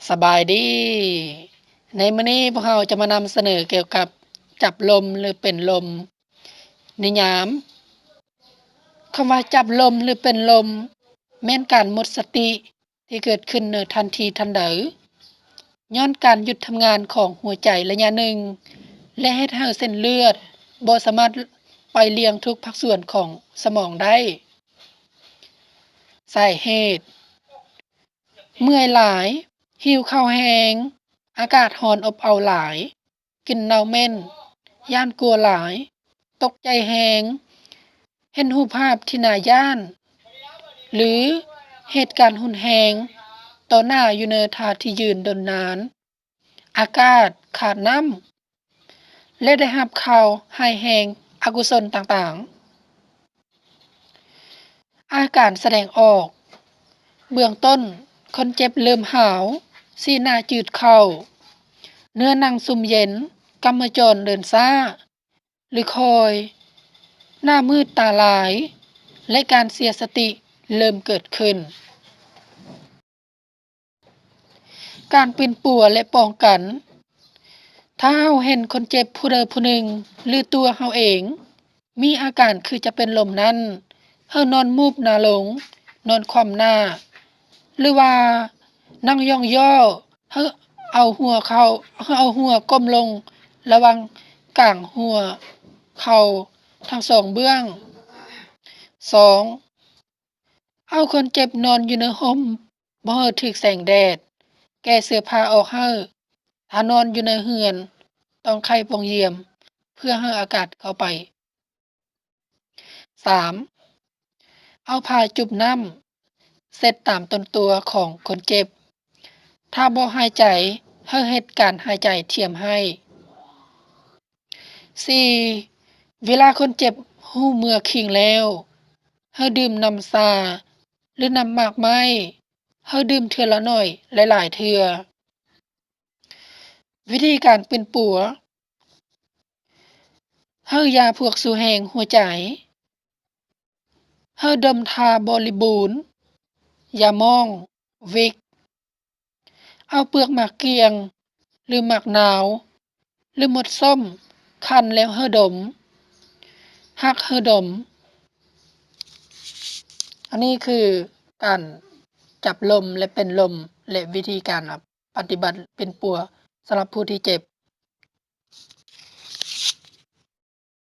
ສະບາຍດີ. ໃນມື້ນີ້ພວກເຮົາຈະມານຳສະເໜີກ່ຽວກັບຈັບລົມ ຫຼື ເປັນລົມ. ນິຍາມ ຄຳວ່າຈັບລົມ ຫຼື ເປັນລົມ ແມ່ນການໝົດສະຕິທີ່ເກີດຂຶ້ນໃນທັນທີທັນໃດ ຍ້ອນການຢຸດທຳງານຂອງຫົວໃຈໄລຍະໜຶ່ງ ແລະ ເຮັດໃຫ້ເສັ້ນເລືອດບໍ່ສາມາດໄປລ້ຽງທຸກພາກສ່ວນຂອງສະໝອງໄດ້. ສາເຫດ ເມື່ອຍຫຼາຍ, ຫິວເຂົ້າແຮງ, ອາກາດຮ້ອນອົບເອົາຫຼາຍ, ກິ່ນເນົ່າເໝັນ, ຢ້ານກົວຫຼາຍ, ຕົກໃຈແຮງ, ເຫັນຮູບພາບທີ່ໜ້າຢ້ານ ຫຼື ເຫດການຮຸນແຮງຕໍ່ໜ້າຢູ່ໃນທ່າທີ່ຢືນດົນນານ, ອາກາດຂາດນ້ຳ ແລະ ໄດ້ຮັບຂ່າວຮ້າຍແຮງອະກຸສົນຕ່າງໆ. ອາການສະແດງອອກ ເບື້ອງຕົ້ນ, ຄົນເຈັບເລີ່ມຫາວ, ສີໜ້າຈືດເຂົ້າ, ເນື້ອໜັງຊຸ່ມເຢັນ, ກຳມະຈອນເດີນຊ້າ ຫຼື ຄ່ອຍ, ໜ້າມືດຕາລາຍ ແລະ ການເສຍສະຕິເລີ່ມເກີດຂຶ້ນ. ການປິ່ນປົວ ແລະ ປ້ອງກັນ. ຖ້າເຮົາເຫັນຄົນເຈັບຜູ້ໃດຜູ້ໜຶ່ງ ຫຼື ຕົວເຮົາເອງ ມີອາການຄືຈະເປັນລົມນັ້ນ, ເຮົານອນມູບໜ້າລົງ, ນອນຄວ່ຳໜ້າ ຫຼືວ່ານັ່ງຢ່ອງຍໍ້, ເຮົາເອົາຫົວເຂົ້າ, ເຮົາເອົາຫົວກົ້ມລົງລະຫວ່າງກາງຫົວເຂົ່າທັງສອງເບື້ອງ. ສອງ ເອົາຄົນເຈັບນອນຢູ່ໃນຮົ່ມ, ບໍ່ໃຫ້ຖືກແສງແດດ, ແກ່ເສື້ອຜ້າອອກໃຫ້. ຖ້ານອນຢູ່ໃນເຮືອນ, ຕ້ອງໄຂປ່ອງຢ້ຽມ ເພື່ອໃຫ້ອາກາດເຂົ້າໄປ. ສາມ ເອົາຜ້າຈຸບນ້ຳເຊັດຕາມຕົ້ນຕົວຂອງຄົນເຈັບ. ຖ້າບໍ່ຫາຍໃຈ, ໃຫ້ເຮັດການຫາຍໃຈທຽມໃຫ້. ສີ່ ເວລາຄົນເຈັບຮູ້ເມື່ອຄີງແລ້ວ, ໃຫ້ດື່ມນ້ຳຊາ ຫຼື ນ້ຳໝາກໄມ້, ໃຫ້ດື່ມເທື່ອລະໜ້ອຍຫຼາຍໆເທື່ອ. ວິທີການປິ່ນປົວ. ໃຫ້ຢາພວກຊູແຮງຫົວໃຈ. ໃຫ້ດົມທາບໍລິບູນ, ຢາໝອງ, ວິກ. ເອົາເປືອກໝາກກ້ຽງ ຫຼື ໝາກນາວ ຫຼື ມົດສົ້ມ ຄັ້ນແລ້ວໃຫ້ດົມ, ຮັກໃຫ້ດົມ. ອັນນີ້ຄືການຈັບລົມ ແລະ ເປັນລົມ ແລະ ວິທີການ ປະຕິບັດປິ່ນປົວສຳລັບຜູ້ທີ່ເຈັບ.